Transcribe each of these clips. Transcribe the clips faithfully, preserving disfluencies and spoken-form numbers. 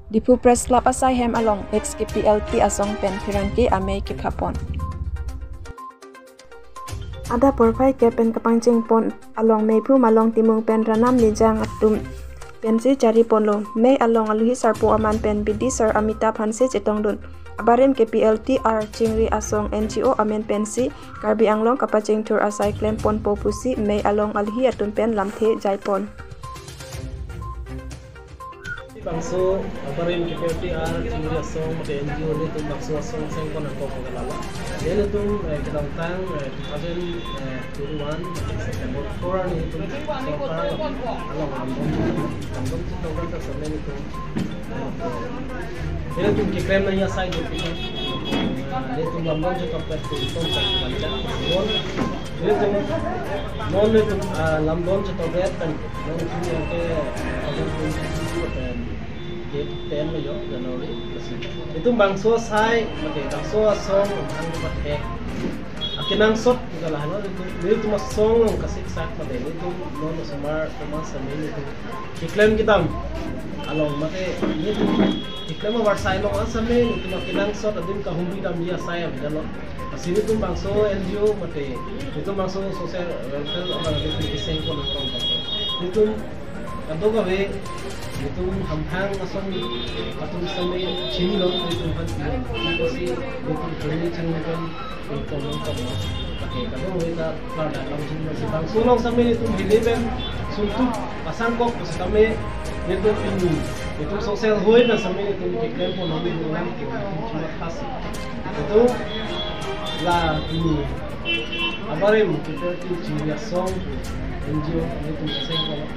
Diphu Press Club asai hem along ex K P L T asong pen pherangke amei kekhapon. Adap porphai kep pen kapangcheng pon along Meiphu Malong Timung pen Ranam Nijang atum pensi chari ponlo. Mei along alohi sarpo aman pen B D Sir Amitabh Hanse chetongdun. Abarim K P L T R chingri asong N G O amen pensi Karbi Anglong kapachingthur asai klem ponpo pusi mei along alohi atum pen lamthe jai pon. Bangso abarim K P L T R chingri asong mate N G O nelitum bangso asong seng pon angkok ke lala. Nelitum, eh, kedamtang, eh, two thousand twenty-one September four nelitum sorkar along lamdon, lamdon si program ta sampai nelitum, eh, nelitum keklem nangji asai do kita. Eh, nelitum lamdon si tokpet tu ton sa kita. Nelitum, nelitum, ah, lamdon si tokpet kan. Nelitum yang ke, ah, lamdon si tokpet kan. Date ten lo yo, January. Nelitum bangso asai, mate bangso asong, ang pathek. Akenangsot, kita lah, no, nelitum, nelitum asong long kasiksak, mate nelitum non osomar, osomar sami nelitum keklem kedam along, mate nelitum keklem abar asai along asami nelitum akenangsot adim kahumri damji asai am jalo. Lasi nelitum bangso N G O mate nelitum bangso social welfare abang nelitum keseng pon nangkok. Nelitum kadokave nelitum hamphang asong atum sami chinilo, nelitum aphan pilo. Nelitum si nelitum kami chinilo kan nelitum nangkok. Oke, kadokave ta pada lam chinilo si bangso along sami nelitum hile pen suntuk pasang kok, sami nelitum pini nelitum social hoi na sami nelitum keklem pon nangji nelitum cuma khas. Nelitum la pini abarim K P L T chingri asong N G O nelitum seng pon.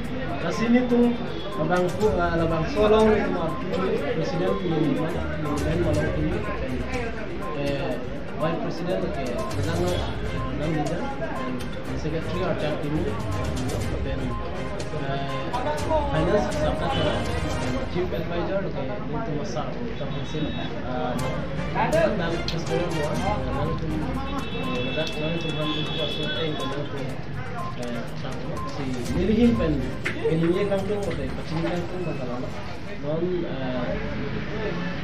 Lasi nelitum labang pu, ah, labangso along nelitum president nelitum, nelitum along pini, eh, Vice President ke Nang, Nang Nijang, Secretary Arjan Timung, then, eh, Finance Secretary, Chief Advisor ke nelitum asar, Uttam Hanse, ah, nang President mo, nangtum, eh, nangtum ham itu asal teng nangtum, eh, sang, si neli ahin pen, neli ye kangtung, eh, pachini kangtung, bang kalama. Non, eh,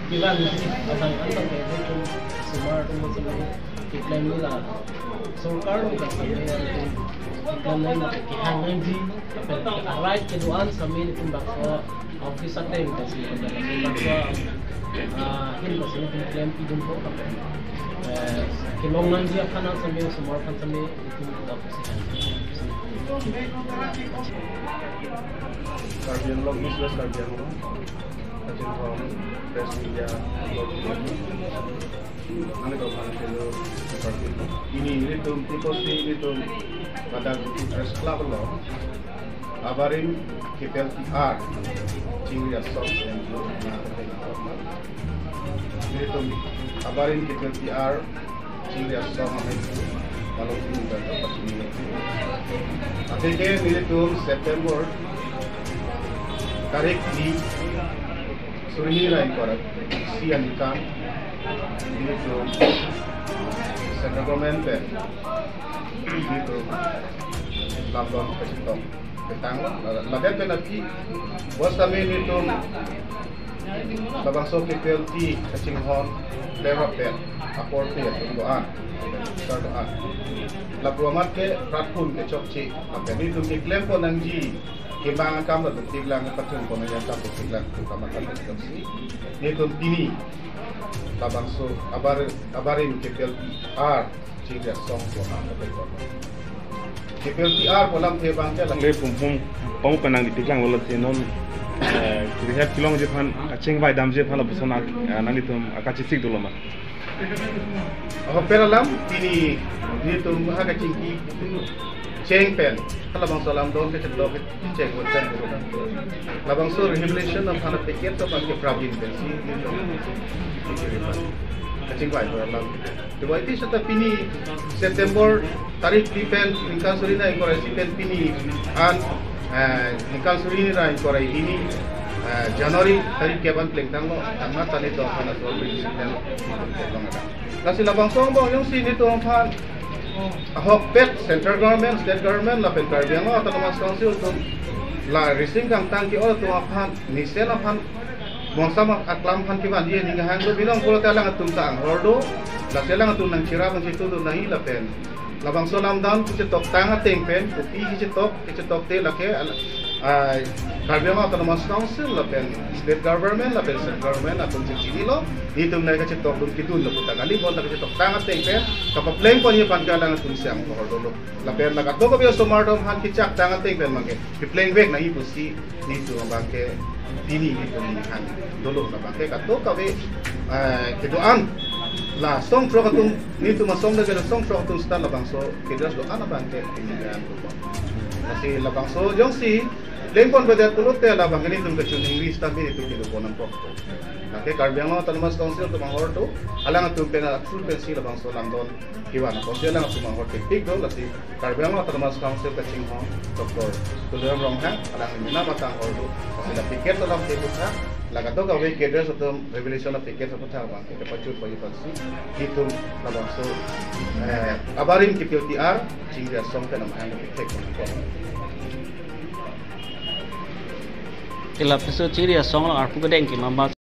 kilang abang an bang ke nelitum osomar atum sami keklem nila sorkar lo ka sami nelitum keklem nang mate kehang nangji, apen ke arai kedo-an sami nelitum bangso office ateng kasi bangso, ah, ahin kasi nelitum klem pidunpo, eh, kelong nangji aphan sami osomar aphan sami nelitum Karbi Anglong, East West Karbi Anglong, Kachin Forum, Press Media, Blog, Nangkok Phan Pelo, Karbi Anglong. Pini nelitum, People's Day nelitum, pada Diphu Press Club along, abarim K P L T R chingri asong, nelitum, abarim K P L T R chingri asong amei Malong Timung pen pachini. Athe ke nelitum September tarik phli suri hini ra ingkoi ra isi aningkan nelitum Central Government pen nelitum lamdon kachetong petang, la, lapen pen aphi, bos kami nelitum labangso K P L T kachinghon, lerap pen, akorte atum do-an, sar do-an. Lapu amat ke rat pun kechokche, lapen nelitum keklem pon nangji kemang akam latum tiklang, pachun pon nangji akam latum tiklang, atum kamatha kechokche. Nelitum pini labangso abar, abarim K P L T R chingri asong pon nang kapai pon. K P L T R pu alamthe abang ke lang. Le pum pum pum pen nangli tiklang wala te non, eh, rehab kelongji aphan, kachingvai damji aphan lapuson ak, eh, nanglitum akachesik dolo ma? Ahokpet alam, pini nelitum ha kachingki cheng pen, halabangso lamdon kachetong cheng pon pen dolo. Labangso rehabilitation aphan package to aphan keprapjin pensi nelitum kachingvai dolo alam. Dubai ti seta pini September tarik phli pen ningkan suri hini ra ingkoi ra isi pen pini an, eh, ningkan suri hini ra ingkoi ra hini, eh, January tarik kep an plengtanglo, tangma tani do kana so pini September. Lasi labangso angbong jongsi nelitum aphan ahokpet Central Government, State Government lapen Karbi Anglong Autonomous Council atum la rising kangtang ke-ol atum aphan, nisen aphan Mongsam aklam aphan kevanji aning hanglo, binong pulote alangtum ta anghor do, lasi alangtum nangcherap nangchetudun nangji lapen labangso lamdon kachetoktang ateng pen, kopi kachetok, kachetokte lake al-, ah, Karbi Anglong Autonomous Council lapen state government lapen state government atum chechinilo, nelitum nai kachetokdun kedunlo pu ta kali, bonta kachetoktang ateng pen kapaplengponji aphan ke alangtum si anghor dolo. Lapen la kadokave osomar atum aphan kechaktang ateng pen abangke keplengvek nangji pusi nelitum abangke pini nelitum ninghan dolo. Labangke kadokave, eh, kedo-an la songthrok atum, nelitum asong le kedo songthrok atum seta labangso kedo do-an abangke pini ninghan dolo. Lasi labangso jongsi plengponvedet pulote labangke nelitum kachiningri seta nelitum kedopon nangkok. Lake Karbi Anglong Autonomous Council atum anghor do, alangtum pen aksur pensi labangso lamdon kevan apotsi alangtum anghor thekthik do, lasi Karbi Anglong Autonomous Council kachinghon Doctor Tuliram Ronghang, alang mena matang anghor do, lasi la picket alamthe aputhak, la kadokave cadres atum revolution apicket aputhak abangke kepachunponji aphansi nelitum labangso, eh, abarim kepil tiar chingri asong pen amahang kethek. Ila piso chingri asong la arpu kedeng kemama.